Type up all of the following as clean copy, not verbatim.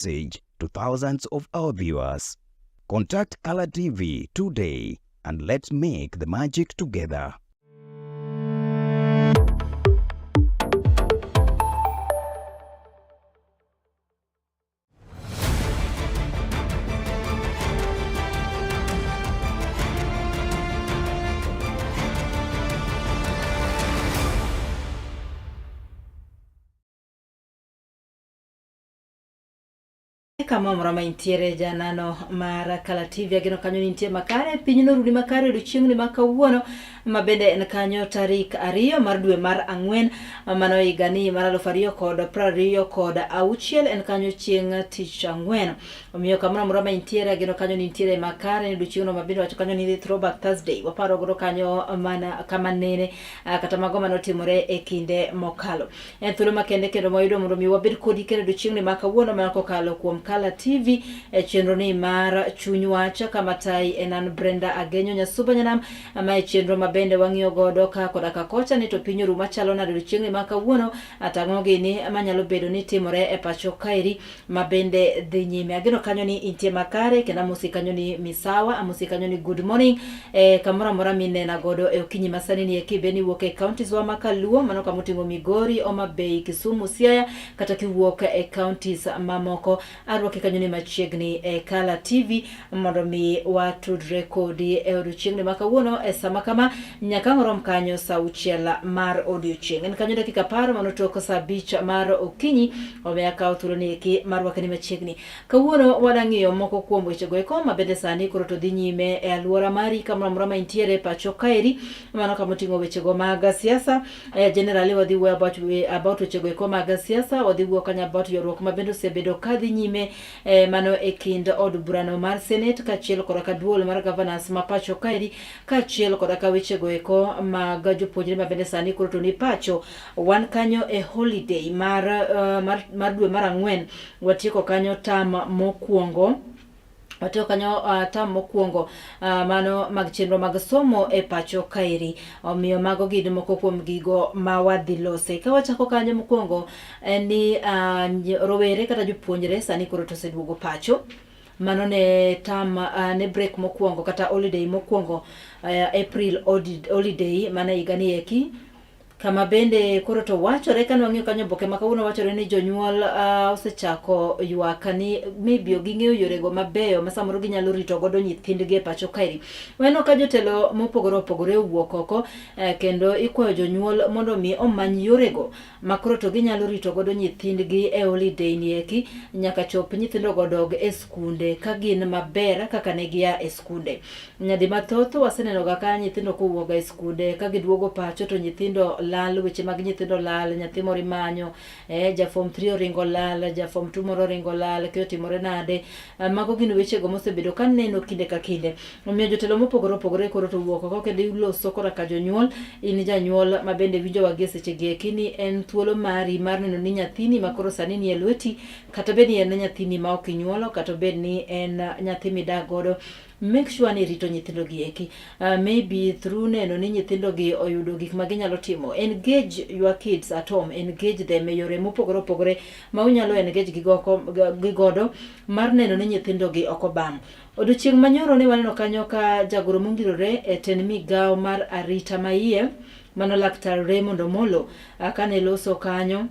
Message to thousands of our viewers. Contact Color TV today and let's make the magic together. Kama moro ma intiere janano mar Kala TV ageno kanyo ni nitie makare piny noruni makare odiochieng'ni ma kawuono ma bende en kanyo tarik 2 mar dwe mar 4 mano higani mar 2026 en kanyo chieng' tich ang'wen. Omiyo kamoro amora ma intiere ageno kanyo ni nitiere makare ni odiochieng'no ma bende wacho kanyo ni Throwback Thursday waparo godo kanyo mana kama nene kata mago manotimore e kinde mokalo. En thuolo makende kendo mwayudo mondo mi wabed kodi kendo odiochieng'ni ma kawuono mana kokalo kuom Kala TV e chenro ni mar Chuny Wach kama tai en an Brenda Agenyo Nyasuba Nyanam ma e chenro ma bende wang'iyo godo ka koda ka kocha ni to piny oru machalo nade odiochieng'ni ma kawuono atang'o gini manyalo bedo ni timore e pacho kaeri ma bende dhi nyime. Ageno kanyo ni intie makare kendo amosi kanyo ni misawa, amosi kanyo ni good morning e kamoro amora minena godo e okinyi masani ni eki bende iwuok e counties wa ma kaluo mano kama oting'o Migori, Homa Bay, Kisumu, Siaya kata kiwuok e counties mamoko. Arwaki kanyo ni machiegni e Kala TV mondo mi watudre kodi e odiochieng'ni ma kawuono e sama kama nyaka ang' orom kanyo sa 6 mar odiochieng'. En kanyo dakika 10 mano tok sa 5 mar okinyi, omiyo akawo thuolo ni eki mar rwakni machiegni. Kawuono wadwa ng'iyo moko kuom wechego eko ma bende sani koro to dhi nyime e alwora mari kamoro amora ma intiere e pacho kaeri, mano kama oting'o wechego mag siasa. Generally wadhi wuoyo about wechego eko mag siasa, wadhi wuoyo kanyo about ywaruok ma bende osebedo ka dhi nyime mano e kind od burano mar Senate kaachiel koda ka duol mar governors ma pacho kaeri kaachiel koda ka wechego eko mag jopuonjre ma bende sani koro to ni pacho. Wan kanyo e holiday mar dwe mar 4, watieko kanyo term mokwongo. Watieko kanyo term mokwongo mano mag chenro mag somo e pacho kaeri. Omiyo mago gin moko kuom gigo ma wadhi lose. Ka wachako kanyo mokwongo en ni rowere kata jopuonjre sani koro to oseduogo pacho. Mano ne term ne break mokwongo kata holiday mokwongo, April holiday mana higa ni eki. Kama bende koro to wachore kane wang'iyo kanyo oboke ma kawuono wachore ni jonyuol osechako ywak ni maybe ok ging'eyo yorego mabeyo ma samoro ginyalo rito godo nyithindgi e pacho kaeri. Waneno ka jotelo mopogore opogore owuok oko kendo ikwayo jonyuol mondo mi omany yorego ma koro to ginyalo rito godo nyithindgi e holiday ni eki nyaka chop nyithindogo dog e skunde ka gin maber kaka ne gia e skunde. Nyadi mathoth waseneno ga ka nyithindo kowuok e skunde ka giduogo pacho to nyithindo lal, weche mag nyithindo lal, nyathi moro imanyo, ja form 3 oringo lal, ja form 2 moro oringo lal, kia otimore nade. Mago gin wechego mosebedo ka neno kinde ka kinde. Omiyo jotelo mopogore opogore koro to owuok oko kendo iloso kora ka jonyuol. In janyuol ma bende winjowa gi e seche gi eki ni en thuolo mari mar neno ni nyathini ma koro sani nie lweti, kata bed ni en nyathini ma ok inyuolo, kata obed ni en nyathi midak godo, make sure ni irito nyithindo gi eki. Maybe through neno ni nyithindo gi oyudo gik ma ginyalo timo. Engage your kids at home, engage them e yore mopogore opogore ma unyalo engage gi godo mar neno ni nyithindo gi ok obam. Odiochieng' manyoro ne waneno kanyo ka jagoro mongirore e tend migawo mar arita maiye, mano Laktar Raymond Omolo, kane loso kanyo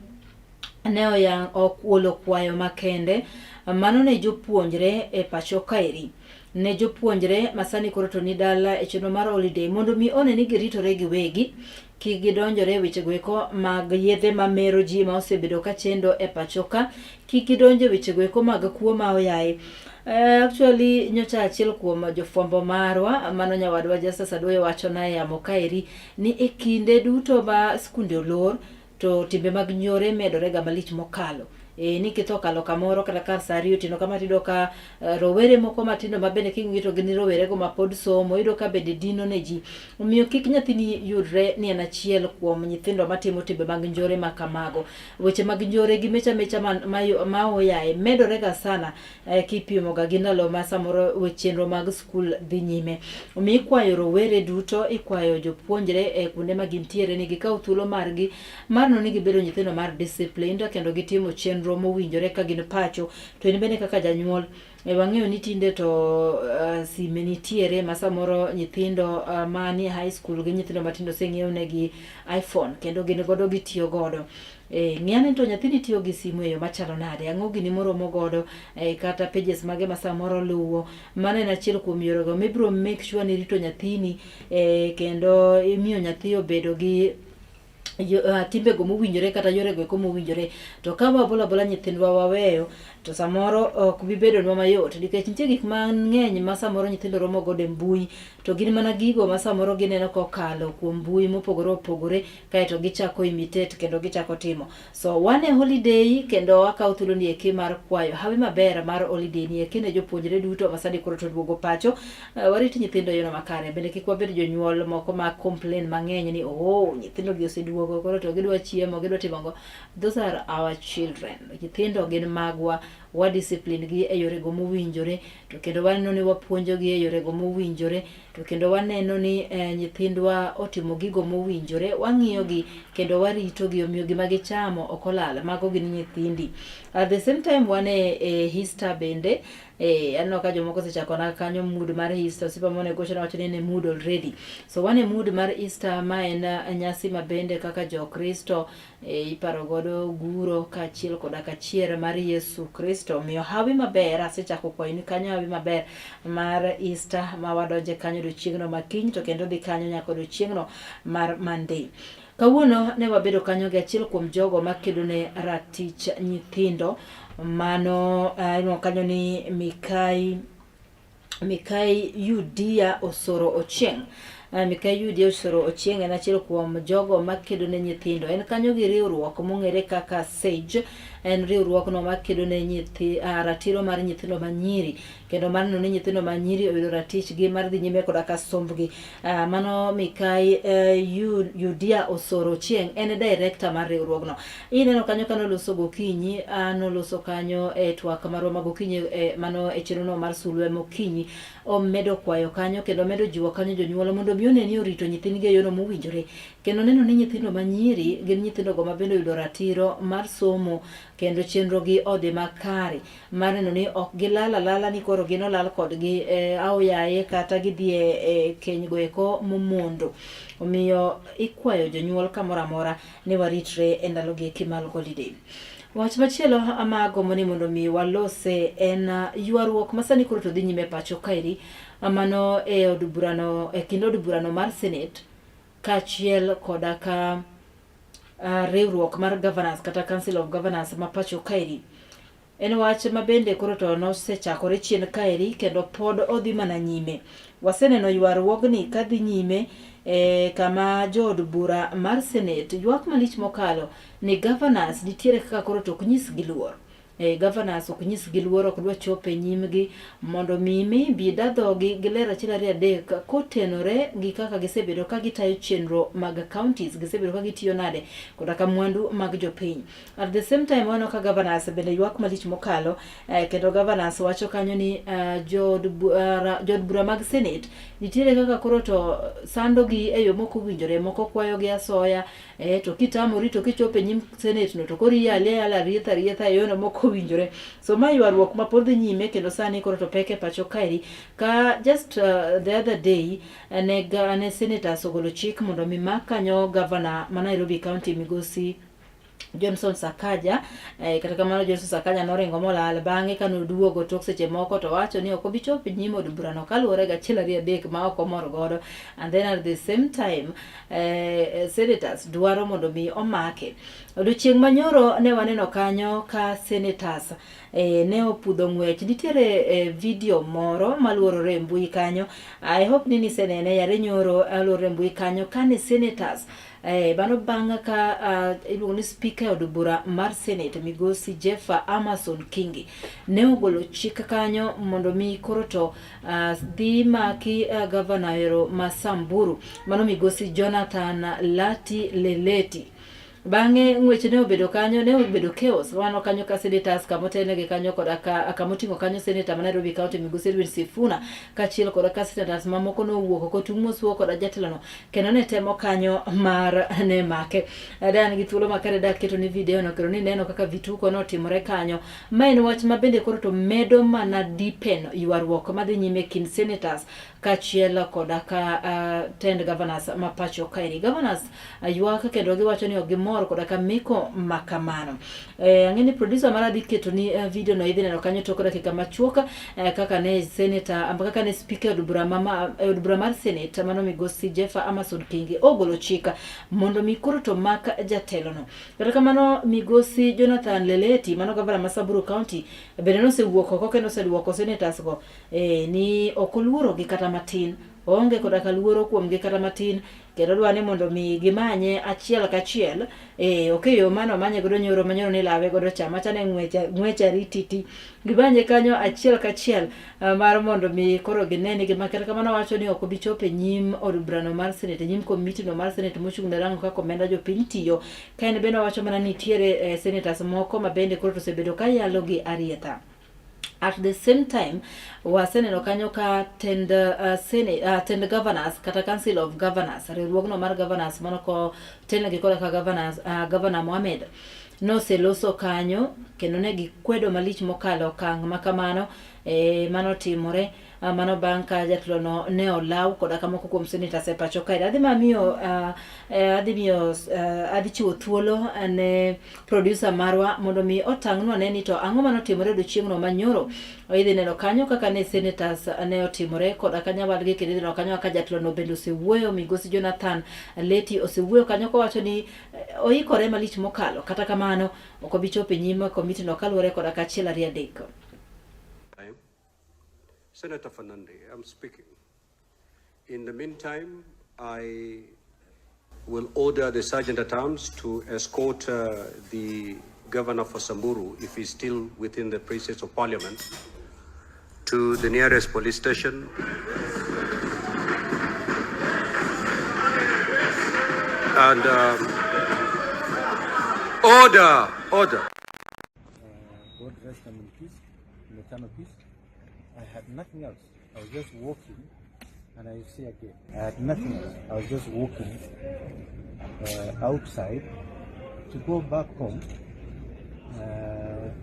ne oyang' okuolo kwayo makende mano ne jopuonjre e pacho kaeri. Ne jopuonjre masani koro to ni dala e chenro mar holiday mondo mi one ni giritore giwegi, kik gidonjore e wechego eko mag yedhe mamero ji ma osebedo ka chendo e pacho ka, kik gidonje e wechego eko mag kuo ma oyaye. Actually nyocha achiel kuom jofwambo marwa mano nyawadwa Justus Adoyo wachona e yamo kaeri ni e kinde duto ma skunde olor to timbe mag njore medore ga malich mokalo. Ni kitho okalo kamoro kata kar saa 2 otieno kama tiyudo ka rowere moko matindo ma bende king'iyo to gin rowerego ma pod somo, iyudo ka bende dino ne ji. Omiyo kik nyathini yudre ni en achiel kuom nyithindo matimo timbe mag njore ma kamago. Weche mag njore gi mecha mecha ma oyaye medore ga sana kipimo ga gi ndalo ma samoro chenro mag skul dhi nyime. Omiyo ikwayo rowere duto, ikwayo jopuonjre e kuonde ma gintiere ni gikaw thuolo margi mar neno ni gibedo nyithindo mar disciplined kendo gitimo chenro chenro mowinjore ka gin pacho. To in bende kaka janyuol e wang'eyo ni tinde to sime nitiere ma samoro nyithindo manie high school gi nyithindo matindo oseng'iewnegi iPhone kendo gin godo gitiyo godo. E, ng'i ane to nyathini tiyo gi simu e yo machalo nade? Ang'o gini moromo godo? E, kata pages mage ma samoro luwo? Mano en achiel kuom yorego mibiro make sure ni irito nyathini e, kendo imiyo nyathi obedo gi timbego mowinjore kata yorego eko mowinjore. To ka wabolo abola nyithindwa waweyo to samoro ok bi bedonwa mayot nikech nitie gik mang'eny ma samoro nyithindo romo godo e mbui to gin mana gigo ma samoro gineno kokalo kuom mbui mopogore opogore kaeto gichako imitate kendo gichako timo. So wan e holiday kendo wakawo thuolo ni eki mar kwayo hawi maber mar holiday ni eki ne jopuonjre duto ma sani koro to duogo pacho. Warit nyithindo e yono makare. Bende kik wabed jonyuol moko ma complain mang'eny ni oh nyithindo gi oseduogo koro to gidwa chiemo gidwa timo ang'o. Those are our children. Nyithindo gin magwa, wa discipline gi e yorego mowinjore to kendo waneno ni wapuonjogi e yorego mowinjore to kendo waneno ni eh, nyithindwa otimo gigo mowinjore, wang'iyogi kendo waritogi, omiyo gima gichamo ok olal, mago gin nyithindi. At the same time wan e, e Easter bende eh, aneno ka jomoko osechakona kanyo mood mar Easter, osiepa moro ne gochona wacho ni en e mood already. So wan e mood mar Easter ma en eh, nyasi ma bende kaka Jokristo E, iparo godo guro kaachiel koda ka chier mar Yesu Kristo. Omiyo hawi maber, asechako kwayoni kanyo hawi maber mar Easter ma wadonje kanyo odiochieng'no ma kiny to kendo dhi kanyo nyaka odiochieng'no mar Monday. Kawuono ne wabedo kanyo gi achiel kuom jogo makedo ne ratich nyithindo mano iluongo kanyo ni Mikai Mikai Yudia Osoro Ochieng'. Mikai Yudia Osoro Ochieng' en achiel kuom jogo makedo ne nyithindo. En kanyo gi riwruok mong'ere kaka SAGE. En riwruogno makedo ne nyithi, ratiro mar nyithindo manyiri kendo mar neno ni nyithindo manyiri oyudo ratichgi mar dhi nyime koda ka sombgi. Mano Mikai Yudia Osoro Ochieng' en e director mar riwruogno. Ineno kanyo ka noloso gokinyi, noloso kanyo e twak marwa ma gokinyi e, mano e chenrono mar sulwe mokinyi. Omedo kwayo kanyo kendo omedo jiwo kanyo jonyuol mondo mi one ni orito nyithindgi e yono mowinjore kendo neno ni nyithindo ma nyiri gin nyithindogo ma bende oyudo ratiro mar somo kendo chenrogi odhi makare mar neno ni ok gilal alala ni koro gin olal kodgi e, aoyaye kata gidhi e, e keny go eko momondo. Omiyo ikwayo jonyuol kamoro amora ni waritre e ndalogi eki mag holiday. Wach machielo ma agombo ni mondo mi walose en ywaruok ma sani koro to dhi nyime e pacho kaeri mano e od burano e kind od burano mar Senate kaachiel koda ka riwruok mar governors kata Council of Governors ma pacho kaeri. En wach ma bende koro to nosechakore chien kaeri kendo pod odhi mana nyime. Waseneno ywaruogni ka dhi nyime e kama jood bura mar Senate ywak malich mokalo ni governors nitiere kaka koro to ok nyisgi luor. E, governors ok nyisgi luor, ok dwa chopo e nyimgi mondo mi maybe da dhogi giler achiel ariyo adek kotenore gi kaka gisebedo ka gitayo chenro mag counties, gisebedo ka gitiyo nade koda ka mwandu mag jopiny. At the same time waneno ka governors bende ywak malich mokalo eh, kendo governors wacho kanyo ni eh, jood eh, bura mag senate nitiere kaka koro to sandogi e yo mok owinjore, moko kwayogi asoya eh, to kitamori to kichopo e nyim senate no to koro iyale ayala rietha rietha e yono mok owinjore. So ma ywaruok ma pod dhi nyime kendo sani koro to pek e pacho kaeri ka just the other day ne, ne senators ogolo chik mondo mi mak kanyo governor ma Nairobi County migosi Johnson Sakaja eh, kata kamano Johnson Sakaja noringo molal bang'e kane oduogo tok seche moko to wacho ni ok obi chopo nyim od burano kaluwore gi achiel ariyo adek ma ok omor godo and then at the same time eh, senators dwaro mondo mi omake. Odiochieng' manyoro ne waneno kanyo ka senators eh, ne opudho ng'wech nitiere eh, video moro maluorore e mbui kanyo I hope ni nisenene yare nyoro aluorore e mbui kanyo kane senators Eh, mano bang' ka uh, iluongo ni spika e od bura mar Senate migosi Jeffer Amason Kingi ne ogolo chik kanyo mondo mi koro to uh, dhi maki uh, gavana ero ma Samburu mano migosi Jonathan Lati Leleti. Bang'e ng'wech ne obedo kanyo, ne obedo chaos. Waneno kanyo ka senators kamotelnegi kanyo koda ka kamoting'o kanyo senator ma Nairobi County Migosi Edwin Sifuna kaachiel koda ka senators mamoko nowuok oko tung' mosuo koda jatelono kendo ne temo kanyo mar ne make. Dan gi thuolo makare da keto ni video no kendo ni neno kaka vituko notimore kanyo. Ma en wach ma bende koro to medo mana deepen ywaruok madhi nyime kind senators kaachiel koda ka tend governors ma pacho kaeri. Governors ywak kendo giwacho ni ok gimor koda ka meko ma kamano. Ang'e ni producer mara dhi keto ni video no idhi neno kanyo tok dakika machuok kaka ne senator kaka ne speaker e od bura ma e od bura mar senate mano migosi Jeffer Amason Kingi ogolo chik mondo mi koro to mak jatelo no. Kata kamano migosi Jonathan Leleti mano gavana ma Samburu County bende nosewuok oko kendo oseduoko senators go ni ok oluorogi kata matin, oonge koda ka luoro kuomgi kata matin kendo odwa ni mondo mi gimanye achiel kachiel. Ok e yo mane omanye godo nyoro ma nyoro ni lawe godo cha macha ne ng'wecha ng'wecha rititi gimanye kanyo achiel kachiel mar mondo mi koro gine ni gima. Kata kamano wacho ni ok obi chopo e nyim od burano mar senate, e nyim komiti no mar senate mochung' ne rango kaka omenda jopiny tiyo. Ka en bende owacho mana ni nitiere senators moko ma bende koro to osebedo ka yalo gi arietha. At the same time, waseneno kanyo ka tend, Senate, tend governors kata Council of Governors, riwruogno mar governors mano ko telnegi koda ka governors, Governor Mohamed noseloso kanyo kendo ne gikwedo malich mokalo okang' ma kamano mano timore mano bang' ka jatelono ne olaw koda ka moko kuom senators e pacho kae. Adhi mamiyo adhi miyo adhi chiwo thuolo ne producer marwa mondo mi otang'nwa ne ni to ang'o mane otimore odiochieng'no manyoro. Idhi neno kanyo kaka ne senators ne otimore koda ka nyawadgi kendo idhi neno kanyo kaka jatelono bende osewuoyo migosi Jonathan Leti osewuoyo kanyo kowacho ni oikore malich mokalo kata kamano ok obi chopo e nyim komiti no kaluwore koda ka achiel ariyo adek. Senator Fernande, I'm speaking. In the meantime, I will order the Sergeant at Arms to escort the Governor for Samburu, if he's still within the precincts of Parliament, to the nearest police station. And order, order. God rest them in peace, in eternal peace. I had nothing else. I was just walking, and I say again, I had nothing else. I was just walking outside to go back home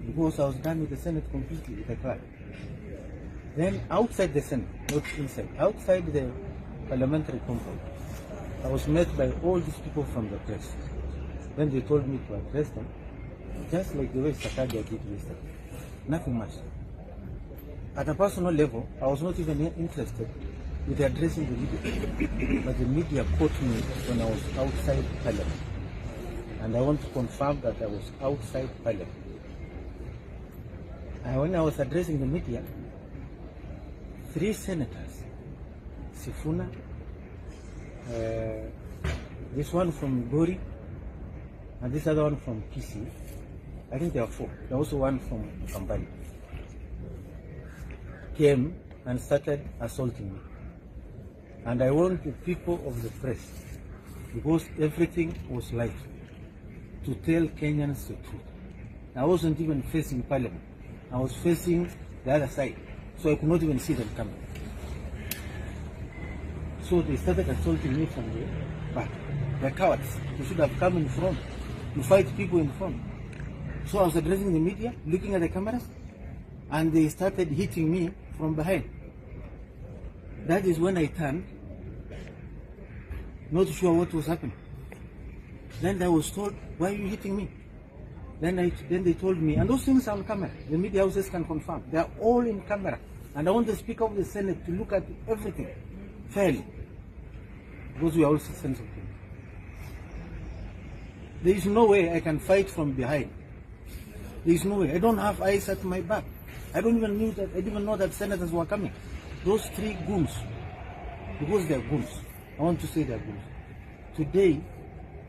because I was done with the Senate completely, with the clerk. Then outside the Senate, not inside, outside the parliamentary compound, I was met by all these people from the press. Then they told me to address them, just like the way Sakaja did yesterday. Nothing much. At a personal level, I was not even interested with addressing the media. But the media caught me when I was outside Parliament. And I want to confirm that I was outside Parliament. And when I was addressing the media, 3 senators, Sifuna, this one from Gori, and this other one from Kisii, I think there are 4. There also one from Kambani, came and started assaulting me. And I want the people of the press, because everything was live, to tell Kenyans the truth. I wasn't even facing Parliament. I was facing the other side, so I could not even see them coming. So they started assaulting me from the back. They're cowards. They should have come in front to fight people in front. So I was addressing the media, looking at the cameras, and they started hitting me from behind. That is when I turned, not sure what was happening. Then I was told, why are you hitting me? Then they told me, and those things are on camera. The media houses can confirm. They are all in camera. And I want the Speaker of the Senate to look at everything fairly, because we are all citizens of Kenya. There is no way I can fight from behind. There is no way. I don't have eyes at my back. I don't even knew that. I didn't even know that senators were coming. Those 3 goons, because they are goons. I want to say they are goons. Today,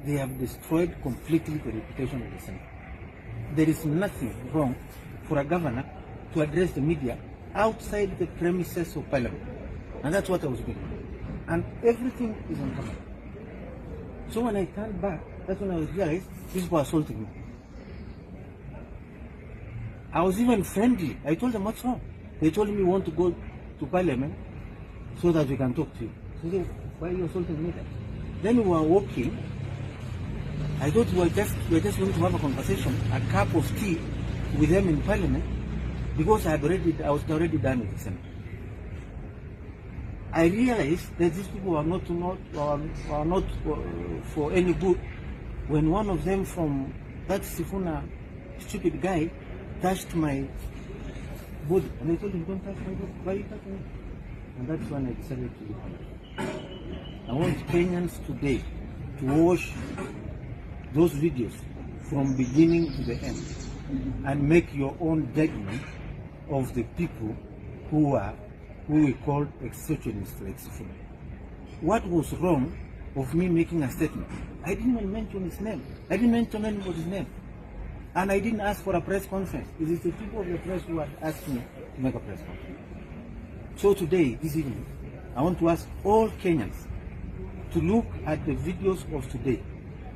they have destroyed completely the reputation of the Senate. There is nothing wrong for a governor to address the media outside the premises of Parliament. And that's what I was doing. And everything is on camera. So when I turned back, That's when I realized these people are assaulting me. I was even friendly. I told them, what's wrong? They told me, we want to go to parliament so that we can talk to you. So they, why are you assaulting me then? Then we were walking. I thought we were just going to have a conversation, a cup of tea with them in parliament, because I was already done with the Senate. I realized that these people were not for any good when one of them from that Sifuna stupid guy touched my body. And I told him, don't touch my body. Why are you touching me? And that's when I decided to leave. I want Kenyans today to watch those videos from beginning to the end and make your own judgment of the people who we call extortionists like Sifuna. What was wrong of me making a statement? I didn't even mention his name. I didn't mention anybody's name. And I didn't ask for a press conference. It is the people of the press who had asked me to make a press conference. So today, this evening, I want to ask all Kenyans to look at the videos of today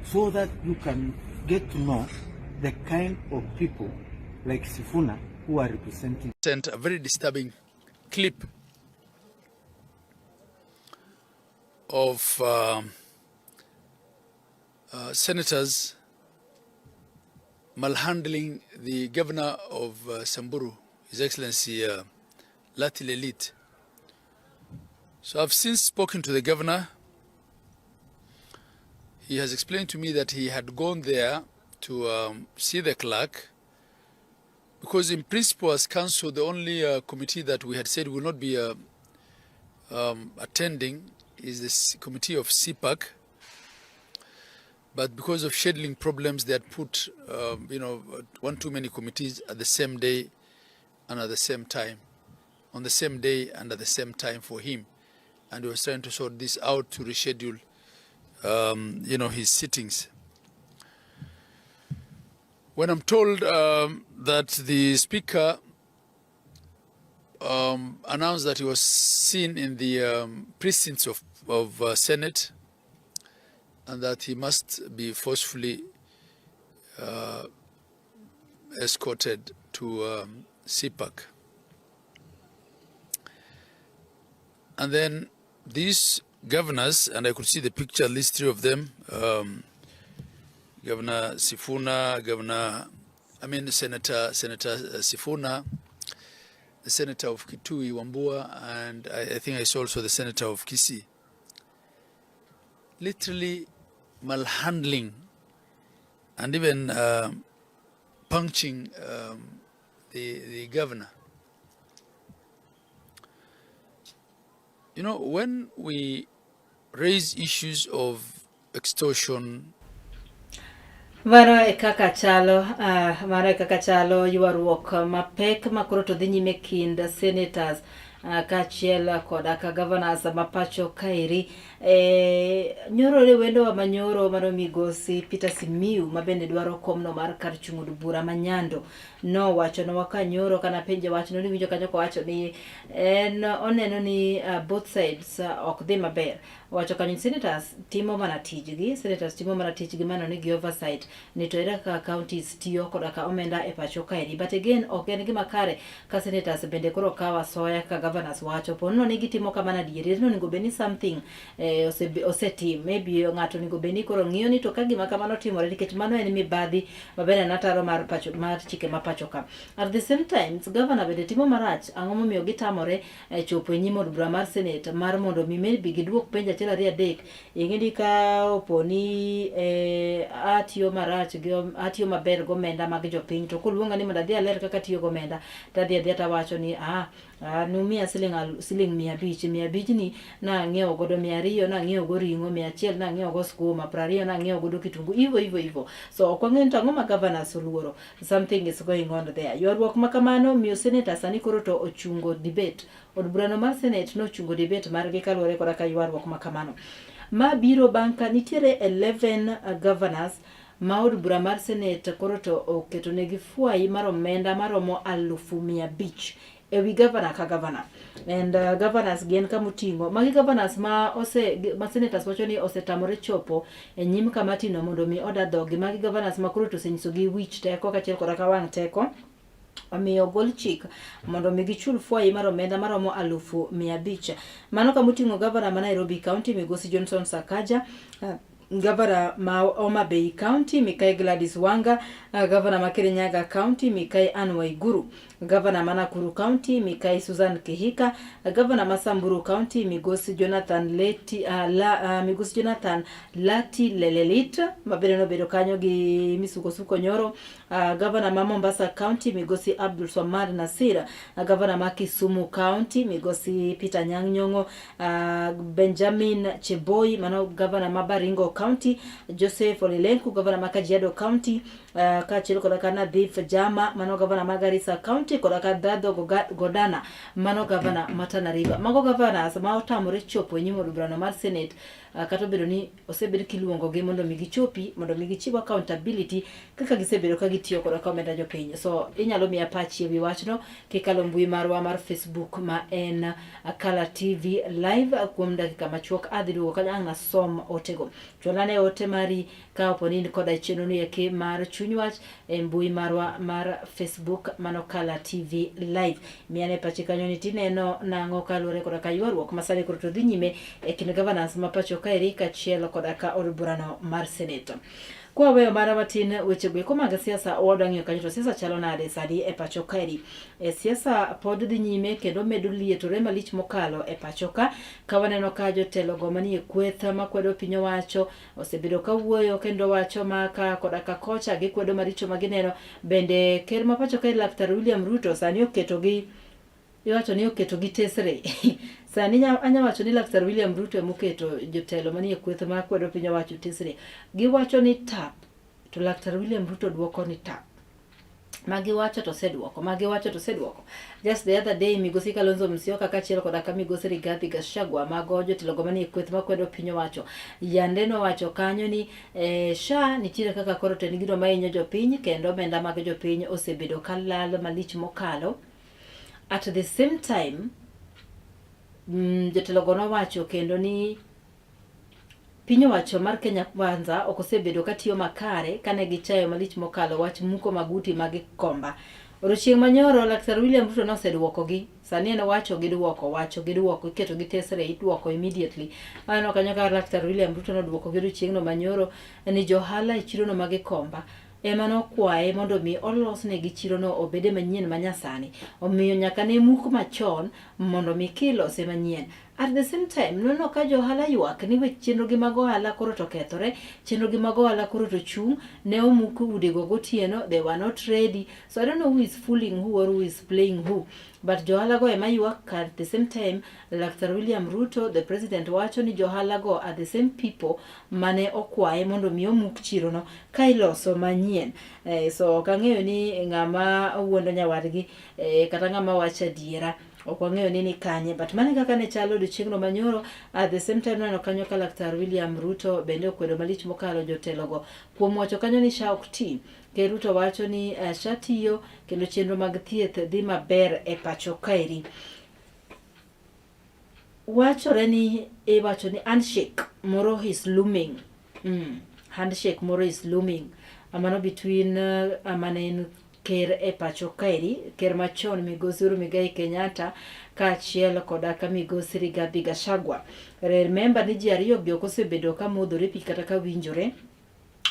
so that you can get to know the kind of people like Sifuna who are representing. Sent a very disturbing clip of senators malhandling the governor of Samburu, His Excellency Lati Lelit. So I've since spoken to the governor. He has explained to me that he had gone there to see the clerk because in principle as council the only committee that we had said will not be attending is the committee of CPAC. But because of scheduling problems, they had put one too many committees at the same day and at the same time, on the same day and at the same time for him. And he was trying to sort this out to reschedule his sittings. When I'm told that the speaker announced that he was seen in the precincts of Senate and that he must be forcefully escorted to CPAC. And then these governors, and I could see the picture, at least three of them, Governor Sifuna, Governor, I mean Senator Sifuna, the Senator of Kitui, Wambua, and I think I saw also the Senator of Kisii, literally malhandling and even punching the governor. When we raise issues of extortion, Mano e kaka chalo, mano e kaka chalo ywaruok mapek ma koro to dhi nyime kind senators kaachiel koda ka governors ma pacho kaeri. Nyoro ne wendowa manyoro mano migosi Peter Simiyu ma bende dwaro komno mar kar chung' od bura ma Nyando nowachonwa ka nyoro kana penje wachno niwinjo kanyo kowacho ni en oneno ni both sides ok dhi maber. Owacho kanyo ni senators timo mana tijgi, senators timo mana tijgi mano ni gi oversight ni to ere kaka counties tiyo koda ka omenda e pacho kaeri. But again ok en gima kare ka senators bende koro kawo asoya ka governors wacho ponono ni gitimo kamano adieri en onego bed ni something osetim. Maybe ng'ato onego bed ni koro ng'iyo ni to ka gima kamano otimore nikech mano en mibadhi mabende en ataro mar pacho mar chike ma pacho ka. At the same time governor bende timo marach. Ang'o momiyo gitamore chopo e nyim od bura mar senate mar mondo mi maybe giduok penjo achiel ariyo adek. Ing'e ni ka opo ni atiyo marach gi atiyo maber gomenda mag jopiny to koluonga ni mondo adhi aler kaka atiyo gomenda tadhi adhiya tawacho ni numiya siling 500, 500 ni nang'iewo godo 200, nang'iewo go ring'o 100, nang'iewo go skuma 20, nang'iewo godo kitungu hivyo hivyo hivyo. So ok wang'eyo ni to ang'o ma governors oluoro. Something is going on there. Ywaruok ma kamano miyo senator sani koro to ochungo debate. Od burano mar senate nochungo debate margi kaluwore koda ka ywaruok ma kamano ma biro bang' ka nitiere 11 governors ma od bura mar senate koro to oketo negi fwai mar omenda maromo 500,000. ewi gavana ka gavana and governors gi en kama oting'o magi governors ma ose ma senators wacho ni osetamore chopo e nyim kamati no mondo mi oda dhogi magi governors ma koro to osenyisogi wich teko kaachiel koda ka wang' teko omiyo ogol chik mondo mi gichul fwai mar omenda maromo 500,000. Mano kama oting'o gavana ma Nairobi County Migosi Johnson Sakaja, gavana ma Homa Bay County Mikai Gladys Wanga, gavana ma Kirinyaga County Mikai Anne Waiguru, gavana ma Nakuru County Mikai Susan Kihika, gavana ma Samburu County Migosi Jonathan Leti, Migosi Jonathan Lati Lelelit ma bende nobedo kanyo gi misukosuko nyoro, gavana ma Mombasa County Migosi Abdul Swamad Nasir, gavana ma Kisumu County Migosi Peter Anyang' Nyong'o, Benjamin Cheboi mano gavana ma Baringo County, Joseph Ole Lenku gavana ma Kajiado County, kaachiel koda ka Nadhif Jama mano gavana ma Garissa County koda ka Dhadho Godana mano gavana ma Tana River. Mago governors ma otamore chopo e nyim od burano mar Senate kata obedo ni osebed kiluongogi mondo mi gichopi mondo mi gichiw accountability kaka gisebedo ka gitiyo koda ka omenda jopiny. So inyalo miya pachi ewi wachno kikalo mbui marwa mar Facebook ma en Kala TV Live kuom dakika machuok. Adhi duogo kanyo ang' nasom otego. Chwalane ote mari ka opo ni in koda chenro ni eki mar chuny wach e mbui marwa mar Facebook mano Kala TV Live. Miyane pachi kanyo ni tineno nang'o kaluwore koda ka ywaruok ma sani koro to dhi nyime e kind governors ma pacho kaeri kaachiel koda ka od burano mar Senate. Kwaweyo mana matin wechego eko mag siasa wadwa ng'iyo kanyo to siasa chalo nade sani e pacho kaeri. E siasa pod dhi nyime kendo medo lietore malich mokalo e pacho ka ka waneno ka jotelo go manie kweth makwedo piny owacho osebedo ka wuoyo kendo wacho ma ka koda ka kocha gikwedo maricho ma gineno. Bende ker ma pacho kae Laktar William Ruto sani oketo gi iwacho ni oketo gi tesre. Sani anya wacho ni Laktar William Ruto emoketo jotelo manie kweth ma kwedo piny owacho tesre. Giwacho ni tap to Laktar William Ruto dwoko ni tap. Magiwacho to osedwoko, magiwacho to osedwoko. Just the other day Migosi Kalonzo Musyoka kaachiel koda ka Migosi Rigathi Gachagua mago jotelogo manie kweth makwedo piny owacho yande nowacho kanyo ni SHA nitiere kaka koro to en gino mahinyo jopiny kendo omenda mag jopiny osebedo kalal malich mokalo. At the same time, jotelogo nowacho kendo ni piny owacho mar Kenya Kwanza ok osebedo katiyo makare kane gichayo malich mokalo wach muko maguti mag Gikomba. Odiochieng' manyoro Laktar William Ruto noseduokogi. Sani en wacho gi duoko, wacho gi duoko, iketo gi tesre, iduoko immediately. Aneno kanyo ka Laktar William Ruto noduokogi odiochieng'no manyoro ni johala e chirono ma Gikomba ema nokwaye mondo mi olosnegi chirono obede manyien manyasani. Omiyo nyaka ne muk machon mondo mi kilose manyien. At the same time, noneno ka johala ywak ni wech chenrogi mag ohala koro to kethore, chenrogi mag ohala koro to chung', ne omuk udego gotieno, they were not ready. So I don't know who is fooling who or who is playing who. But johala go ema ywak at the same time, Laktar William Ruto, the president, wacho ni johala go are the same people mane okwaye mondo mi omuk chirono ka iloso manyien. So ok ang'eyo ni ng'ama wuondo nyawadgi kata ng'ama wacho adiera. Ok wang'eyo ni ni kanye, but mano e kaka ne chalo odiochieng'no manyoro. At the same time neno kanyo ka Laktar William Ruto bende okwedo malich mokalo jotelogo kuom wacho kanyo ni SHA ok ti. Ker Ruto wacho ni SHA tiyo kendo chenro mag thieth dhi maber e pacho kaeri. Wachore ni iwacho ni handshake moro is looming. Handshake moro is looming. Mano between mane en ker e pacho kaeri, ker machon Migosi Uhuru Muigai Kenyatta kaachiel koda ka Migosi Rigathi Gachagua. Remember ni ji ariyo gi ok osebedo ka modhore pi kata ka winjore.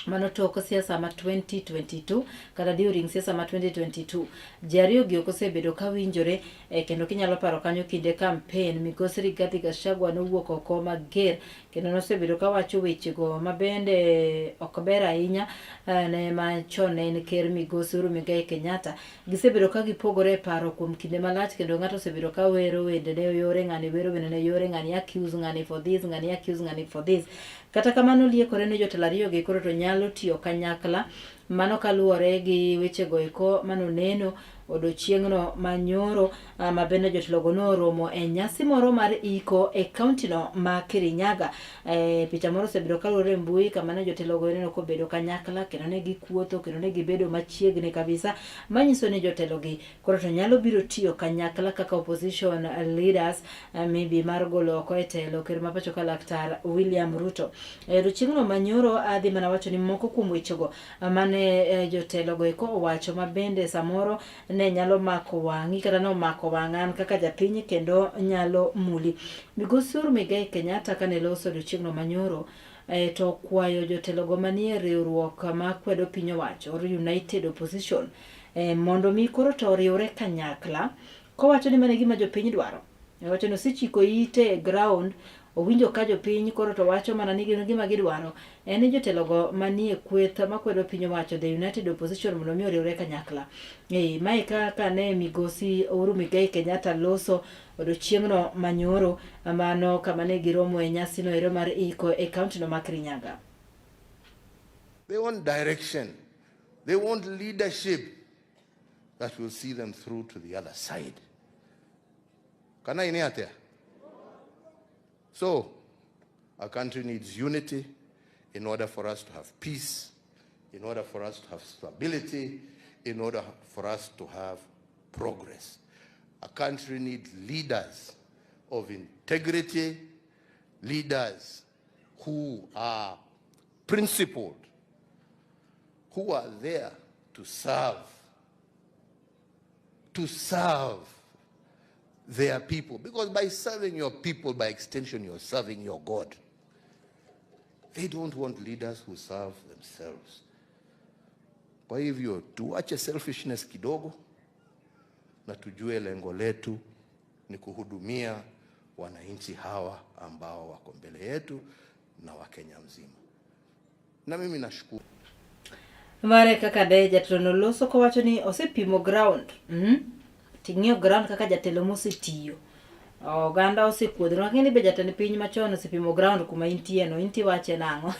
Mano tok siasa ma 2022 kata during siasa ma 2022. Ji ariyo gi ok osebedo ka winjore kendo kinyalo paro kanyo kinde campaign Migosi Rigathi Gachagua nowuok oko mager kendo nosebedo ka wacho wechego ma bende ok ber ahinya ne ma chon ne en ker Migosi Uhuru Muigai Kenyatta. Gisebedo ka gipogore e paro kuom kinde malach kendo ng'ato osebedo ka wero wende ne yore, ng'ani wero wende ne yore, ng'ani accuse ng'ani for this, ng'ani accuse ng'ani for this. Kata kamano liekore ni jotelo ariyo gi koro to nyalo tiyo kanyakla. Mano kaluwore gi wechego eko manoneno odiochieng'no manyoro ma bende jotelogo noromo e nyasi moro mar iko e kauntino ma Kirinyaga. E, picha moro osebedo kaluwore e mbui kama ne jotelogo ineno kobedo kanyakla kendo ne gikuotho kendo ne gibedo machiegni kabisa manyiso ni jotelogi koro to nyalo biro tiyo kanyakla kaka opposition leaders maybe mar golo oko e telo ker ma pacho ka Laktar William Ruto. E odiochieng'no manyoro adhi mana wacho ni moko kuom wechego mane jotelogo eko owacho ma bende samoro ne nyalo mako wang'i kata nomako wang' an kaka japiny kendo nyalo muli. Migosi Uhuru Muigai Kenyatta kane loso odiochieng'no manyoro to kwayo jotelogo manie riwruok makwedo piny owacho or United Opposition mondo mi koro to oriwre kanyakla kowacho ni mano e gima jopiny dwaro. Owacho ni osechiko ite e ground owinjo ka jopiny koro to wacho mana ni gin gima gidwaro en ni jotelogo manie kweth makwedo piny owacho the United Opposition mondo mi oriwre kanyakla. Mae kaka ne migosi Uhuru Muigai Kenyatta loso odiochieng'no manyoro mano kama ne giromo e nyasino ero mar iko e kauntino ma Kirinyaga. They want direction. They want leadership that will see them through to the other side. Kana ini atia? So, our country needs unity in order for us to have peace, in order for us to have stability, in order for us to have progress. A country needs leaders of integrity, leaders who are principled, who are there to serve their people. Because by serving your people, by extension, you're serving your God. They don't want leaders who serve themselves. Kwa hivyo tuache selfishness kidogo na tujue lengo letu ni kuhudumia wananchi hawa ambao wako mbele yetu na Wakenya mzima. Na mimi nashukuru. Mare kaka de jatelo noloso kowacho ni osepimo ground ting'iyo ground kaka jatelo mosetiyo oganda osekuodho ang'e ni be jatend piny machon osepimo ground kuma intie no intie wache nang'o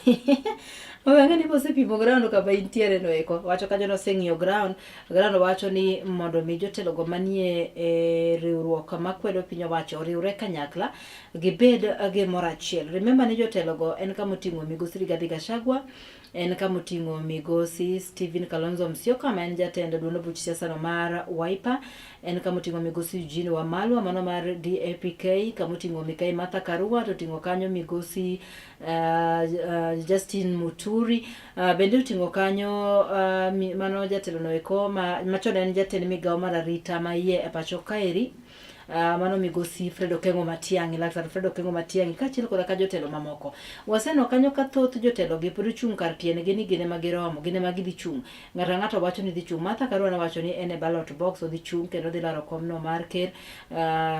ang'e ni be osepimo ground kama intiere no eko wacho kanyo noseng'iyo ground ground wacho ni mondo mi jotelogo manie e riwruok makwedo piny owacho oriwre kanyakla gibed gimoro achiel. Remember ni jotelogo en kama oting'o migosi Rigathi Gachagua, en kama oting'o migosi Stephen Kalonzo Musyoka ma en jatend duond buch siasa no mar Wiper, en kama oting'o migosi Eugene Wamalwa mano mar DAPK, kama oting'o Mikai Martha Karua to oting'o kanyo migosi Justin Muturi, bende oting'o kanyo mano jatelo no eko machon en jatend migawo mar arita ma iye e pacho kaeri, mano migosi Fred Okengo Matiang'i, Laktar Fred Okengo Matiang'i kaachiel koda ka jotelo mamoko. Waseneno kanyo ka thoth jotelo gi pod ochung' kar tiendgi ni gin ema giromo, gin ema gidhi chung'. Ng'ato ang'ato wacho ni dhi chung'. Martha Karua nowacho ni en e ballot box odhi chung' kendo odhi laro komno mar ker.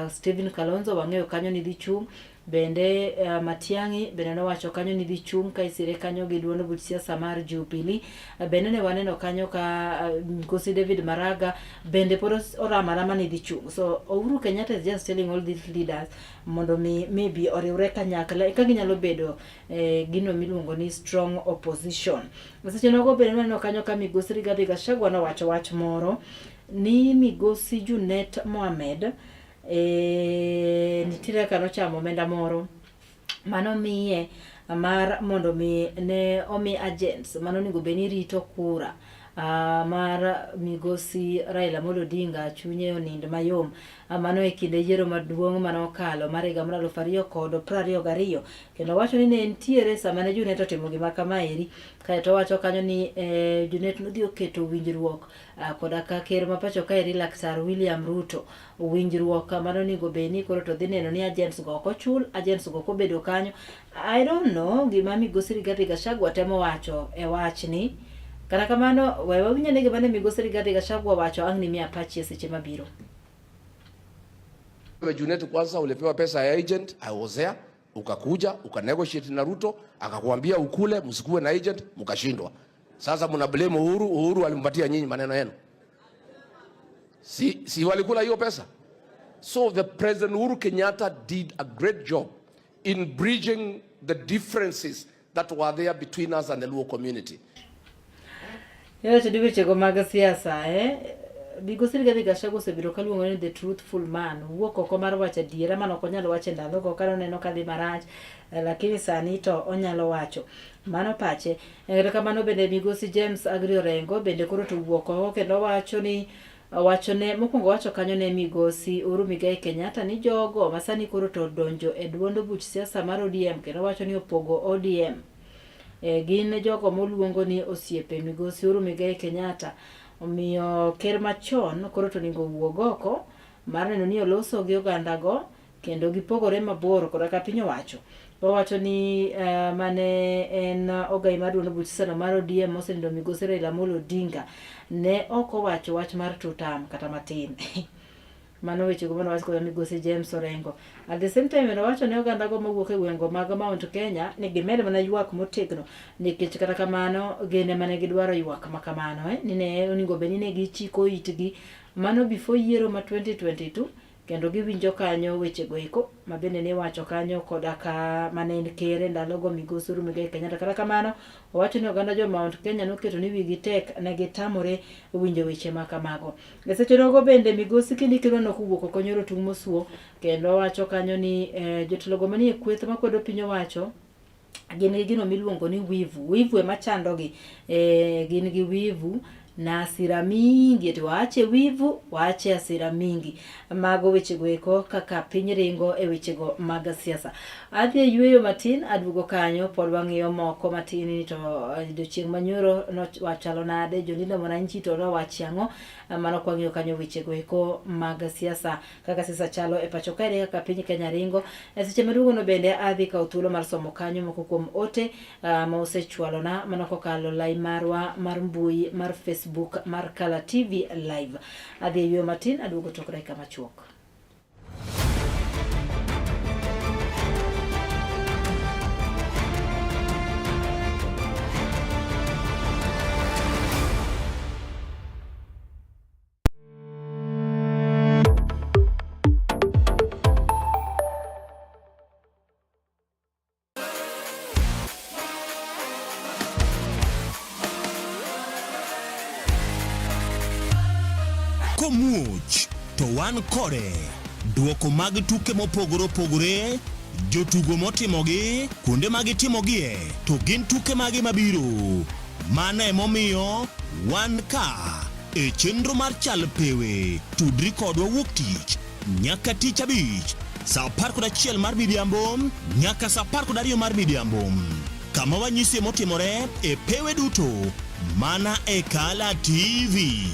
Stephen Kalonzo wang'eyo kanyo ni dhi chung'. Bende Matiang'i bende nowacho kanyo ni dhi chung' ka isire kanyo gi duond buch siasa mar Jubilee. Bende ne waneno kanyo ka Migosi David Maraga bende pod oramo arama ni dhi chung'. So Uhuru Kenyatta is just telling all these leaders mondo mi maybe oriwre kanyakla eka ginyalo bedo gino miluongo ni strong opposition. Seche nogo bende waneno kanyo ka Migosi Rigathi Gachagua nowacho wach moro ni Migosi Junet Mohamed nitiere kaka nochamo omenda moro manomiye mar mondo mi ne omi agents mano onego bed ni rito kura mar migosi Raila Amolo Odinga chunye onind mayom. Mano e kinde yiero maduong' mane okalo mar higa mar 2022 kendo wacho ni ne nitiere sama ne Junet otimo gima kamaeri kaeto owacho kanyo ni Junet nodhi oketo winjruok koda ka ker ma pacho kaeri Laktar William Ruto winjruok mano onego bed ni koro to dhi neno ni agents go ok ochul, agents go ok obedo kanyo. I don't know gima migosi Rigathi Gachagua temo wacho e wachni. Kata kamano we wawinj ane gima ne migosi Rigathi Gachagua wacho ang' nimiya pachi e seche mabiro. Wewe Junet, kwanza ulipewa pesa ya agent, I was there, ukakuja ukanegotiate na Ruto akakwambia ukule, msikuwe na agent, mkashindwa. Sasa mna blame Uhuru. Uhuru alimpatia nyinyi maneno yenu, si walikula hiyo pesa? So the President Uhuru Kenyatta did a great job in bridging the differences that were there between us and the Luo community. Iwacho ni wechego mag siasa eh? Migosi Rigathi Gachagua osebedo kaluongo ni the truthful man, wuok oko mar wacho adiera mane ok onyal wacho e ndalogo kane oneno kadhi marach, eh, lakini sani to onyalo wacho. Mano pache. Eh, Kata kamano bende Migosi James Agri Orengo bende koro to owuok oko kendo wacho ni wachone mokwongo wacho kanyo ne Migosi Uhuru Muigai Kenyatta ni jogo masani koro to donjo e duond buch siasa mar ODM kendo wacho ni opogo ODM. E, gin jogo moluongo ni osiepe Migosi Uhuru Muigai Kenyatta. Omiyo ker machon koro to onego owuog oko mar neno ni oloso gi ogandago kendo gipogore mabor koda ka piny owacho. Owacho ni uh, mane en ogai mar duond buch siasa mar ODM mosenindo Migosi Raila Amolo Odinga ne ok owacho wach mar two term kata matin. Mano wechego mane owach koda migosi James Orengo. At the same time bende owacho ne oganda go mawuok e gwenge mag Mount Kenya ni gimed mana ywak motegno nikech kata kamano gin ema ne gidwaro ywak ma kamano eh, ni ne onego bed ni ne gichiko itgi mano before yiero ma 2022 kendo giwinjo kanyo wechego eko ma bende niwacho kanyo koda ka mane en ker e ndalogo migosi Uhuru Muigai Kenyatta. Kata kamano owacho ni oganda jo Mount Kenya noketo ni wigi tek ne gitamore winjo weche ma kamago. E seche nogo bende migosi Kindiki Rwanda kowuok oko nyoro tung' mosuo kendo owacho kanyo ni eh, jotelogo manie kweth makwedo piny owacho gin gi gino miluongo ni wivu. Wivu ema chandogi. Eh, gin gi wivu na hasira mingi eti waache wivu waache hasira mingi. Mago wechego eko kaka piny ringo e wechego mag siasa. Adhi e yueyo matin aduogo kanyo pod wang'iyo moko matin ni to eh, odiochieng' manyoro nochalo nade jolinda mwananchi to nowachi ang'o eh, mano kwang'iyo kanyo wechego eko mag siasa kaka siasa chalo e pacho kae kaka piny Kenya ringo e seche maduogono bende adhi kawo thuolo mar somo kanyo moko kuom ote uh, ma osechwalona mano kokalo lai marwa mar mbui mar Facebook mar Kala TV Live. Adhi e yueyo matin aduogo tok dakika machuok. Komuoch to wan kode. Duoko mag tuke mopogore opogore, jotugo motimogi, kuonde ma gitimogie, to gin tuke mage mabiro. Mano emomiyo wan ka e chenro mar Chal Pewe. Tudri kodwa wuok tich nyaka tich abich saa 11 mar midhiambo nyaka saa 12 mar midhiambo kama wanyisie motimore e pewe duto mana e Kala TV.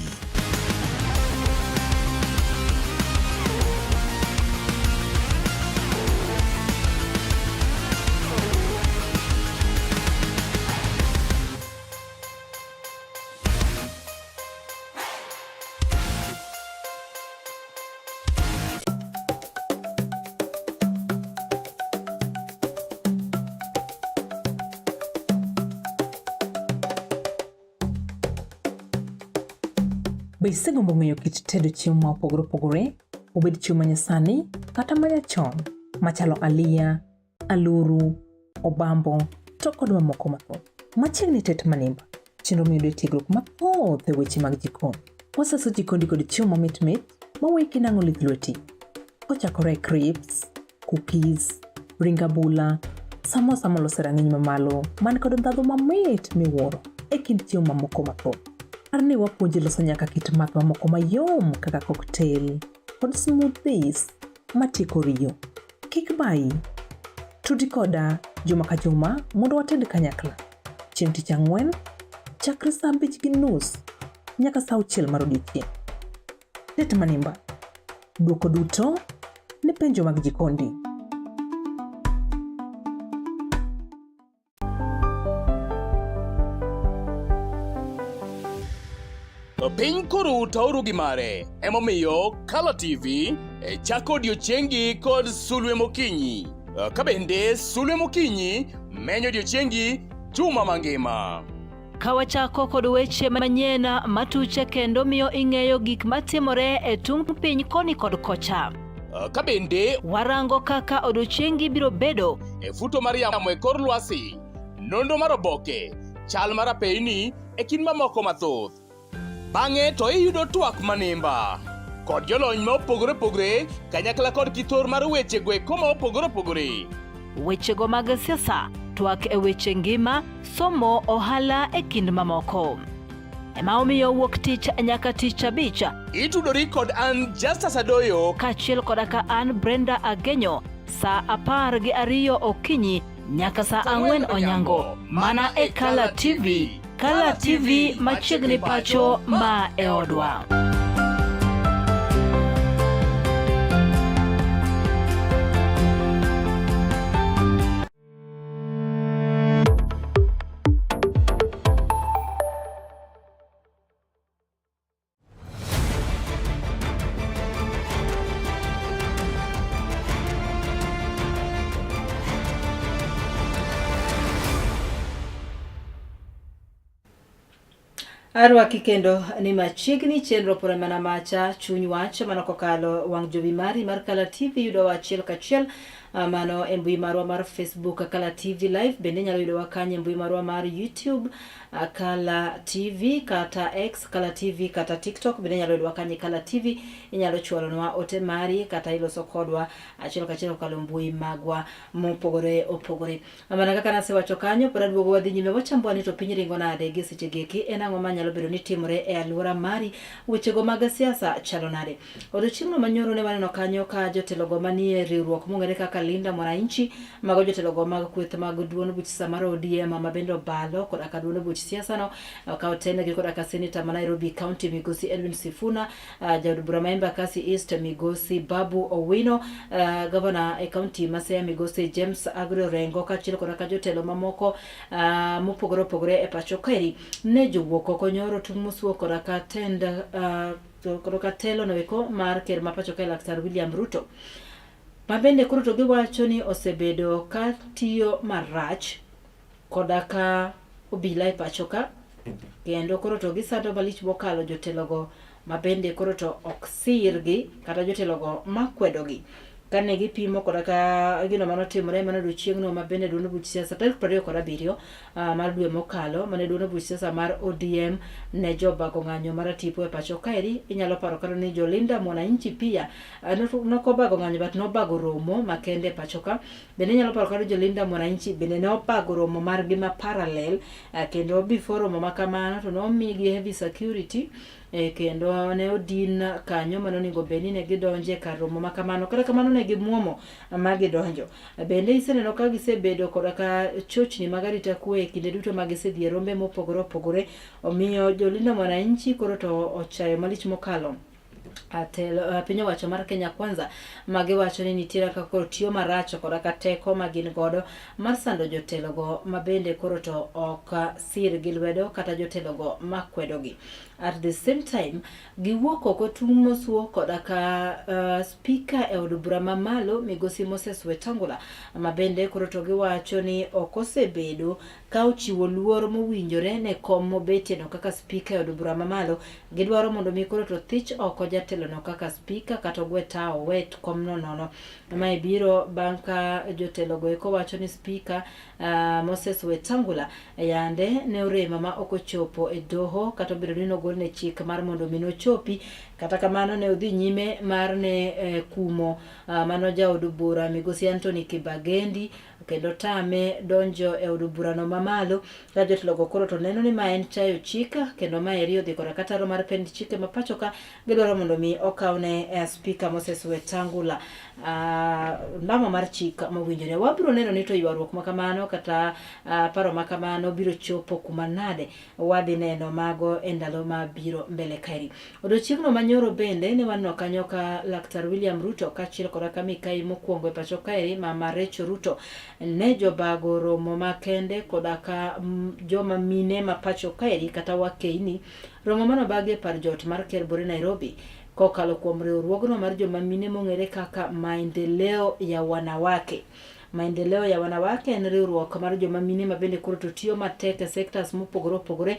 Be isegombo ng'eyo kit tedo chiemo ma opogore opogore, obed chiemo ma nyasani kata ma nyachon, machalo aliya, aluru, obambo, to kod mamoko mathoth? Machiegni Tet Manimba, chenro miyudo e tiegruok mathoth e weche mag jikon. Wasaso jikondi kod chiemo mamit mit maweki nang'o lith lweti. Kochakore e crisps, cookies, ring abula, samosa molos e rang'iny mamalo man kod ndhadhu mamit miwuoro e kind chiemo mamoko mathoth. Par ni wapuonji loso nyaka kit math mamoko mayom kaka cocktail kod smoothies matieko riyo. Kik bayi. Tudi koda juma ka juma mondo wated kanyakla. Chieng' tich ang'wen, chakre saa 5:30 nyaka saa 6 mar odiechieng'. Tet Manimba. Dwoko duto ne penjo mag jikondi. Piny koro utauru gi mare, emomiyo Kala TV e chako odiechiengi kod sulwe mokinyi. Ka bende sulwe mokinyi menyo odiechiengi juma mangima. Ka wachako kod weche manyien matuche kendo miyo ing'eyo gik matimore e tung' piny koni kod kocha. Ka bende warango kaka odiechiengi biro bedo e futo mar yamo e kor lwasi, nonro mar oboke, chal mar apeyni e kind mamoko mathoth. Bang'e to iyudo twak manimba kod jolony ma opogore opogore kanyakla kod kithor mar weche go eko ma opogore opogore. Wechego mag siasa, twak e weche ngima, somo, ohala e kind mamoko. Ema omiyo wuok tich nyaka tich abich. Itudori kod an Justus Adoyo kaachiel koda ka an Brenda Agenyo saa 12 okinyi nyaka saa 4 onyango mana e Kala TV. Kala TV machiegni pacho ma e odwa. Arwaki kendo ni machiegni chenro pore mana macha chuny wach mana kokalo wang' jowi mari mar Kala TV yudowa achiel kachiel ah, mano e mbui marwa mar Facebook Kala TV Live bende inyalo yudowa kanyo e mbui marwa mar YouTube Kala TV kata X Kala TV kata TikTok bende inyalo yudowa kanyo e Kala TV. Inyalo chwalonwa ote mari kata iloso kodwa achiel kachiel kokalo mbui magwa mopogore opogore. Mana kaka nasewacho kanyo, pod aduogo wadhi nyime wachambwa ni to piny ringo nade gi seche gieki, en ang'o manyalo bedo ni timore e alwora mari, wechego mag siasa chalo nade. Odiochieng'no manyoro ne waneno kanyo ka jotelogo manie riwruok mong'ere kaka Linda Mwananchi, mago jotelogo mag kweth mag duond buch siasa mar ODM ma bende obalo koda ka duond buch siasa no ka otenegi koda ka seneta ma Nairobi County migosi Edwin Sifuna, jaod bura ma Embakasi East migosi Babu Owino, gavana e county ma Siaya migosi James Aggrey Orengo kaachiel koda ka jotelo mamoko mopogore opogore e pacho kaeri ne jowuok oko nyoro tung' mosuo koda ka tend To koro ka telo no eko mar ker ma pacho kae Laktar William Ruto ma bende koro to giwacho ni osebedo ka tiyo marach koda ka obila e pacho ka kendo koro to gisando malich mokalo jotelogo ma bende koro to ok sirgi kata jotelogo makwedogi kane gipimo koda ka gino mane otimore mano odiochieng'no ma bende duond buch siasa tarik 27 mar dwe mokalo mane duond buch siasa mar ODM ne jobago ng'anyo maratipo e pacho kaeri. Inyalo paro kata ni Jolinda Mwananchi pia nokobago ng'anyo but nobago romo makende e pacho ka. Bende inyalo paro kata Jolinda Mwananchi bende ne obago romo margi ma parallel kendo before romo ma kamano to nomigi heavy security kendo ne odin kanyo mane onego bed ni ne gidonje kar romo ma kamano. Kata kamano ne gimuomo ma gidonjo. Bende iseneno ka gisebedo koda ka chochni mag arita kwe e kinde duto ma gisedhi e rombe mopogore opogore. Omiyo Jolinda Mwananchi koro to ochayo malich mokalo atelo piny owacho mar Kenya Kwanza ma giwacho ni nitiere kaka koro tiyo marach koda ka teko ma gin godo mar sando jotelogo ma bende koro to ok sir gi lwedo kata jotelogo ma kwedogi. At the same time, giwuok oko tung' mosuo koda ka spika e od bura mamalo migosi Moses Wetangula ma bende koro to giwacho ni ok osebedo ka ochiwo luor mowinjore ne kom mobetieno kaka spika e od bura mamalo. Gidwaro mondo mi koro to thich oko jatelono kaka spika kata ogwe tawo owe komno nono. Mae biro bang' ka jotelogo eko wacho ni spika Moses Wetangula yande ne orem ma ok ochopo e doho kata obedo ni nogolne chik mar mondo mi nochopi. Kata kamano ne odhi nyime mar ne kumo mano jaod bura migosi Anthony Kibagendi kendo tame donjo e od burano mamalo ka jotelogo koro to neno ni ma en chayo chik kendo ma eri odhi koda kataro mar pend chike ma pacho ka gidwaro mondo mi okawne spika Moses Wetangula ndamo mar chik mowinjore. Wabiro neno ni to ywaruok ma kamano kata paro ma kamano biro chopo kuma nade. Wadhi neno mago e ndalo mabiro mbele kaeri. Odiochieng'no manyoro bende ne waneno kanyo ka Laktar William Ruto kaachiel koda ka mikayi mokwongo e pacho kaeri Mama Rachel Ruto ne jobago romo makende koda ka joma mine ma pacho kaeri kata wakeini. Romo manobagi e par jot mar Ker Bore Nairobi kokalo kuom riwruogno mar joma mine mong'ere kaka Maendeleo ya Wanawake. Maendeleo ya Wanawake en riwruok mar joma mine ma bende koro to tiyo matek e sectors mopogore opogore,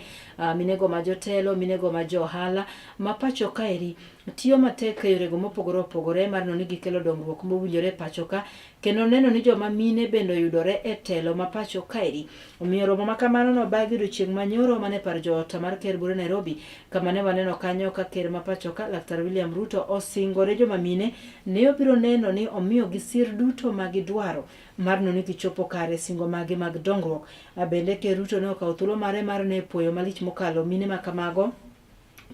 minego ma jotelo, minego ma jo ohala ma pacho kaeri. tiyo matek e yorego mopogore opogore mar neno ni gikelo dongruok mowinjore e pacho ka kendo neno ni joma mine bende oyudore e telo ma pacho kaeri. Omiyo romo ma kamano nobagi odiochieng' ma nyoro mane par joot mar ker Bure Nairobi kama ne waneno kanyo ka ker ma pacho ka Laktar William Ruto osingore joma mine ne obiro neno ni omiyogi sir duto ma gidwaro mar neno ni gichopo kare singo magi mag dongruok. Bende ker Ruto ne okawo thuolo mare mar ne puoyo malich mokalo mine ma kamago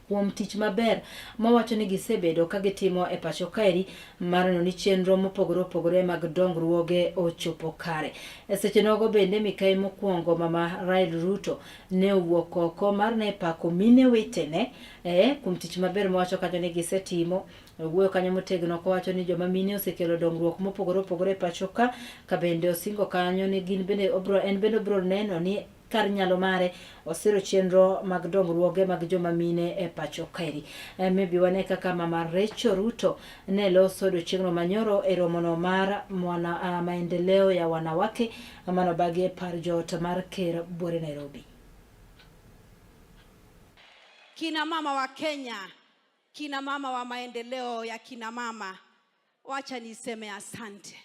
kuom tich maber mawacho ni gisebedo ka gitimo e pacho kaeri mar neno ni chenro mopogore opogore mag dongruoge ochopo kare. E seche nogo bende mikai mokwongo mama Rael Ruto ne owuok oko mar ne pako mine wetene e, kuom tich maber mawacho kanyo ni gisetimo. Owuoyo kanyo motegno kowacho ni joma mine osekelo dongruok mopogore opogore e pacho ka, ka bende osingo kanyo ni gin bende obro, en bende obro neno ni kar nyalo mare osiro chenro mag dongruoge mag joma mine e pacho kaeri. Eh, maybe wane kaka mama Rachel Ruto ne loso odiochieng'no manyoro e romono mar mwana, uh, maendeleo ya wanawake manobagi e par joot mar ker Buore Nairobi. Kina mama wa Kenya, kina mama wa maendeleo ya kina mama, wacha niseme asante.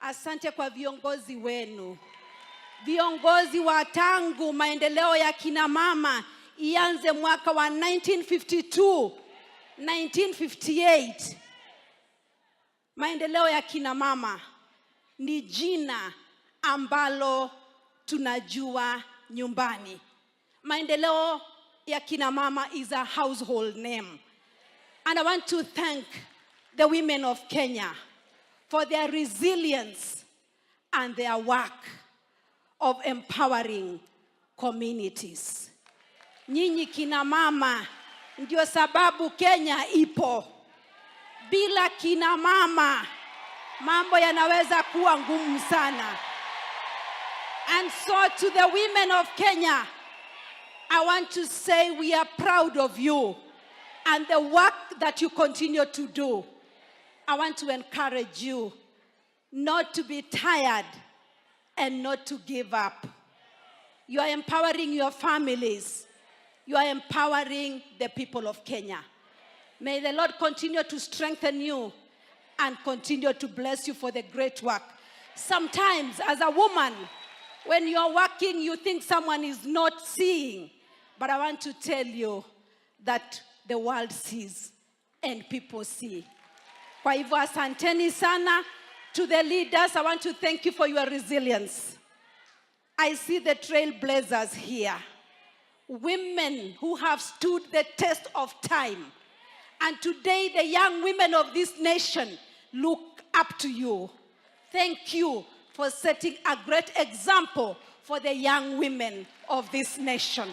Asante kwa viongozi wenu, viongozi wa tangu maendeleo ya kina mama ianze mwaka wa 1952 1958. Maendeleo ya kina mama ni jina ambalo tunajua nyumbani. Maendeleo ya kina mama is a household name. And I want to thank the women of Kenya for their resilience and their work of empowering communities. Nyinyi kina mama ndio sababu Kenya ipo. Bila kina mama mambo yanaweza kuwa ngumu sana. And so to the women of Kenya, I want to say we are proud of you and the work that you continue to do. I want to encourage you not to be tired and not to give up. You are empowering your families. You are empowering the people of Kenya. May the Lord continue to strengthen you and continue to bless you for the great work. Sometimes, as a woman, when you are working, you think someone is not seeing. But I want to tell you that the world sees and people see. Kwa hivyo asanteni sana to the leaders. I want to thank you for your resilience. I see the trailblazers here. Women who have stood the test of time. And today, the young women of this nation look up to you. Thank you for setting a great example for the young women of this nation.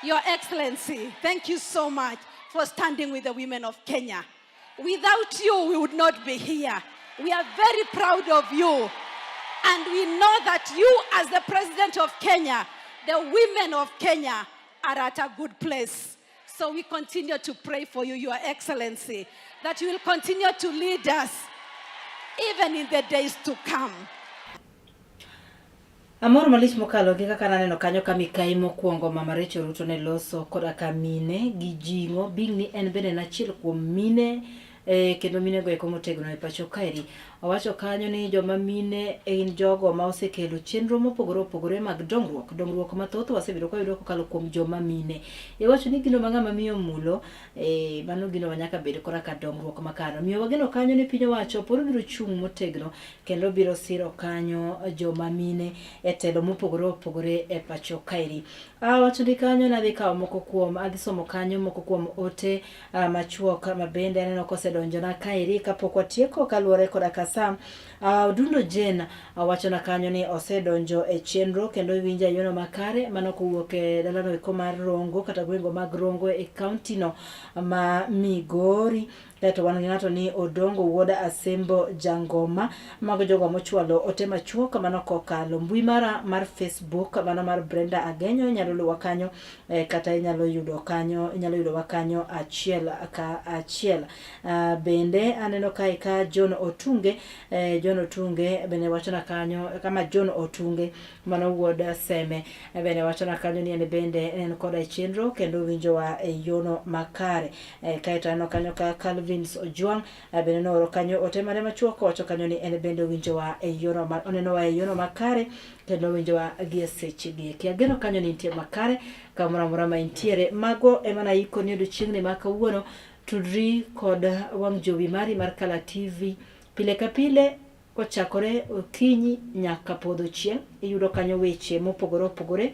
Your Excellency, thank you so much for standing with the women of Kenya. Without you, we would not be here. We are very proud of you. And we know that you, as the president of Kenya, the women of Kenya are at a good place. So we continue to pray for you, Your Excellency, that you will continue to lead us even in the days to come. Amor malich mokalo gi kaka naneno kanyo ka mikai mokwongo Mama Rachel Ruto ne loso koda ka mine gi jing'o being ni en bende en achiel kuom mine e, kendo mine go eko motegno e pacho kaeri. Owacho kanyo ni joma mine gin jogo ma osekelo chenro mopogore opogore mag dongruok. Dongruok mathoth wasebedo ka wayudo kokalo kuom joma mine. Iwacho ni gino ma ng'ama miyo omulo e, mano gino ma nyaka bed kora ka dongruok makare. Omiyo wageno kanyo ni piny owacho pod biro chung' motegno kendo biro siro kanyo joma mine e telo mopogore opogore e pacho kaeri. Awacho ni kanyo nadhi kawo moko kuom adhi somo kanyo moko kuom ote uh, machuok ma bende aneno kosedonjona kaeri kapok watieko kaluwore koda ka sa uh, Odundo Jane wachona kanyo ni osedonjo e chenro kendo iwinjo e yono makare mano kowuok e dalano eko mar Rongo kata gwengo mag Rongo e kaunti no ma Migori. Kaeto wan gi ng'ato ni Odongo wuod Asembo Jangoma. Mago jogo mochwalo ote machuok mano kokalo mbui mara mar Facebook mano mar Brenda Agenyo inyalo luwa kanyo eh, kata inyalo yudo kanyo inyalo yudowa kanyo achiel ka achiel. Uh, bende aneno kae ka John Otunge eh, John Otunge bende wachona kanyo kama John Otunge mano wuod Seme eh, bende wachona kanyo ni en bende en koda e chenro kendo winjowa e yono makare. Eh, kaeto aneno kanyo ka Calvins Ojwang' eh, bende nooro kanyo ote mare machuok kowacho kanyo ni en bende owinjowa e yono ma, onenowa e yono makare kendo owinjowa gi e sechegi eki. Ageno kanyo ni intie makare kamoro amora ma intiere. Mago ema naikoni odiochieng'ni ma kawuono. Tudri kod wang' jowi mari mar Kala TV pile ka pile kochakore okinyi nyaka podho chieng' iyudo kanyo weche mopogore opogore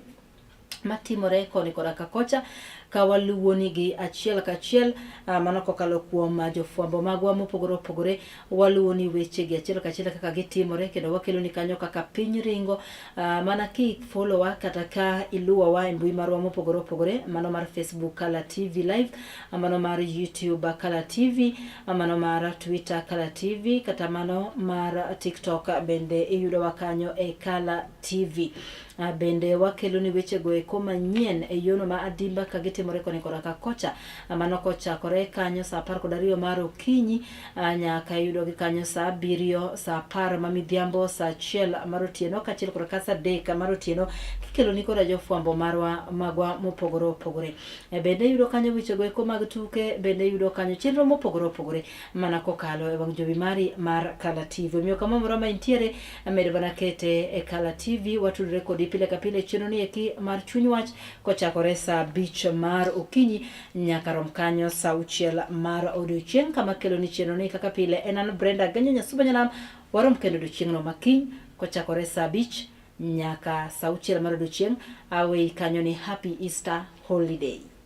matimore koni koda ka kocha ka waluwonigi achiel kachiel ah, mano kokalo kuom ah, jofwambo magwa mopogore opogore waluwoni wechegi achiel kachiel kaka gitimore kendo wakeloni kanyo kaka piny ringo ah, mana ki follow wa kata ka iluwowa e mbui marwa mopogore opogore mano mar Facebook Kala TV Live mano mar YouTube Kala TV mano mar Twitter Kala TV kata mano mar TikTok bende iyudowa kanyo e Kala TV. Ah, bende wakelo ni wechego eko manyien e yono ma adimba ka gitimore koni koda ka kocha. Ah, mano kochakore kanyo saa 12 mar okinyi ah, nyaka iyudogi kanyo saa 7, saa 10 ma midhiambo, saa 1 mar otieno kaachiel koda ka saa 3 mar otieno kikeloni koda jofwambo marwa magwa mopogore opogore. E, bende iyudo kanyo wechego eko mag tuke, bende iyudo kanyo chenro mopogore opogore mana kokalo e wang' jowi mari mar Kala TV. Omiyo kamoro amora ma intiere, med mana kete e Kala TV, watudore kodi pile ka pile chenro ni eki mar chuny wach kochakore saa 5 mar okinyi nyaka rom kanyo saa 6 mar odiochieng' kama kelo ni chenro ni kaka pile en an Brenda Genyo Nyasuba Nyanam, warom kendo odiochieng'no makiny kochakore saa 5 nyaka saa 6 mar odiochieng'. Aweyi kanyo ni happy Easter holiday.